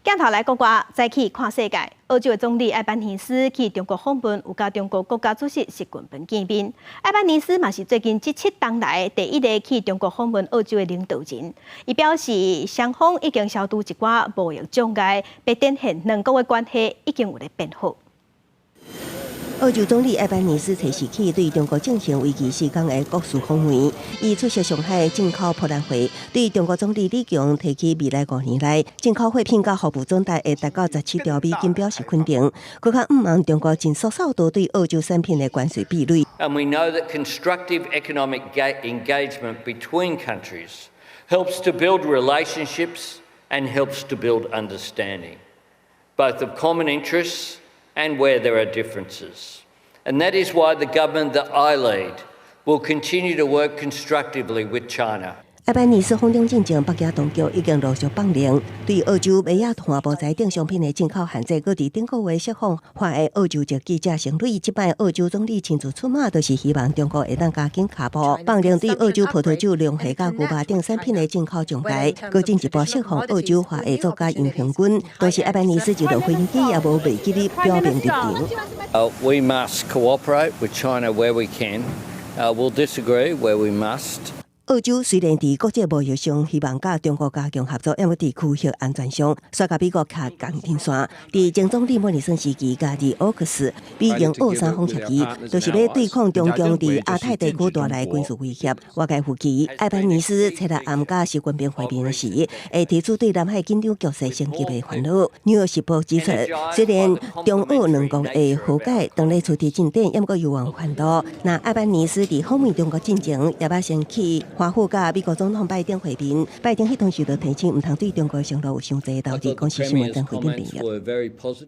鏡頭來國外，再去看世界。澳洲的總理艾班尼斯去中國訪問，有佮中國國家主席習近平見面。艾班尼斯嘛是最近這7冬來第一个去中國訪問澳洲的領導人。伊表示，雙方已經消除一寡貿易障礙，欲展現兩國的關係已經有咧變好。澳洲總理艾班尼斯初四起對中國進行為期4天的國事訪問，伊出席上海進口博覽會，對中國總理李強提起未來5年內進口貨品佮服務總值會達到17兆美金表示肯定，閣較毋望中國盡速掃除對澳洲產品的關稅壁壘。 And we know that constructive economic engagement between countries helps to build relationships and helps to build understanding, both of common interests and where there are differences. And that is why the government that I lead will continue to work constructively with China. 艾班尼斯訪中進前，北京當局已經陸續放令，對澳洲麥仔炭木材等商品的進口限制，閣佇頂個月釋放華裔澳洲籍記者成蕾。這擺澳洲總理親自出馬，就是希望中國會當加緊跤步，放令對澳洲葡萄酒、龍蝦佮牛肉等產品的進口障礙，閣進一步釋放澳洲華裔作家楊恆均。但是艾班尼斯一落飛機也無袂記得表明立場。 We must cooperate with China where we can. We'll disagree where we must. 澳洲雖然佇國際貿易上希望佮中國加強合作，毋過佇區域安全上，煞佮美國徛仝陣線。佇前總理莫里森時期，加入 AUKUS 美英澳三方協議，就是欲對抗中共佇亞太地區帶來軍事威脅。外界預期，艾班尼斯初六暗佮習近平會面時，會提出對南海緊張局勢升級的煩惱。紐約時報指出，雖然中澳兩國的和解當咧取得進展，毋過猶有限度。若艾班尼斯佇訪問中國進前，也捌先去華府佮美國總統拜登會面，拜登彼當時就提醒，毋通對中國承諾有傷濟投資。公視新聞曾慧敏編譯。